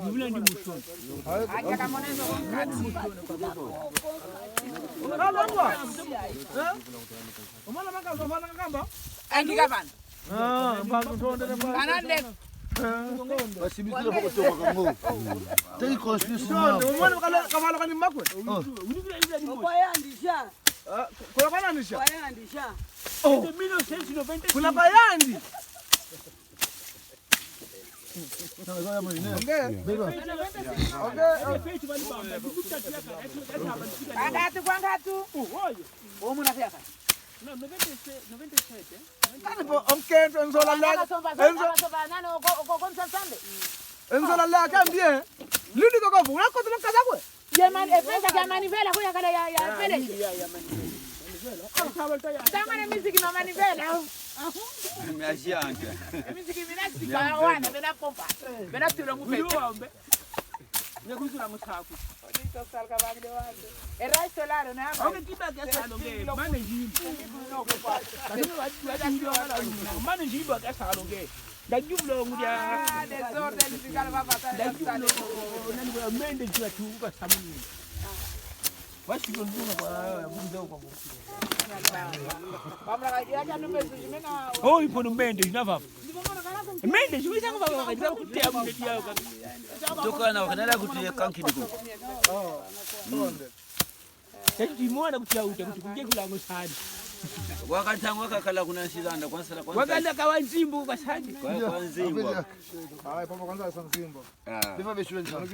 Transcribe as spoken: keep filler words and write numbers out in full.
Yuvula ndi musoni. Kalangwa. Eh? Omwana makazi ofana kakamba? Endi kabana. Ah, mbangu ntondele mbangu. Kanande. Basibitile kwa kutoka kango. Tei constitution. Tonde, omwana kala-, kabala kani makwe. Oh. Okwayandisha. Ah, ku-, kuna kwanandisha? Kwayandisha. Oh. Kuna kwayandi. Angati, kwangati. Omuna fiaka. Kani po, omkento, enzola la. Enzo-, enzola la, kambie. Luli koko, vula kote makaza kwe. Ye man, e pensa ke a manivela ko yakala ya, ya, ya, pele. Ya, ya, manivela. Manivela. Tanga na miziki ma manivela. Miziki mina sika wana, mina pompa. Mina tula mu pepe. Uyu ombe. Nye kuzula musaku. Odito salka bangde wande. Era solaro na. Oke, kiba ke salonge, mane jimbo. Kasi wa, wa jimbo, mane jimbo ke salonge. Ndajubula ngudi ya. Ah, desordem, zikala baba tala. Ndajubula, nani kwa mende jua tuka samuni. Wasi ndo ndunga kwa, kwa mzee kwa kwa. Oh, ipo no mende, ina vava. Mende, jua ita kwa vava, kwa kutea mende ya kwa. Toka na, kanala kuti ya kanki ndiko. Tati mwana kuti ya uta, kuti kunje kula ngosani. Wakati wangu wakakala kuna nsilanda, kwa nsala, kwa nsala. Wakala kawa nzimbo kwa sani. Kwa, kwa nzimbo. Ai, papa kwanza sa nzimbo. Ah. Bifa beshule nzimbo.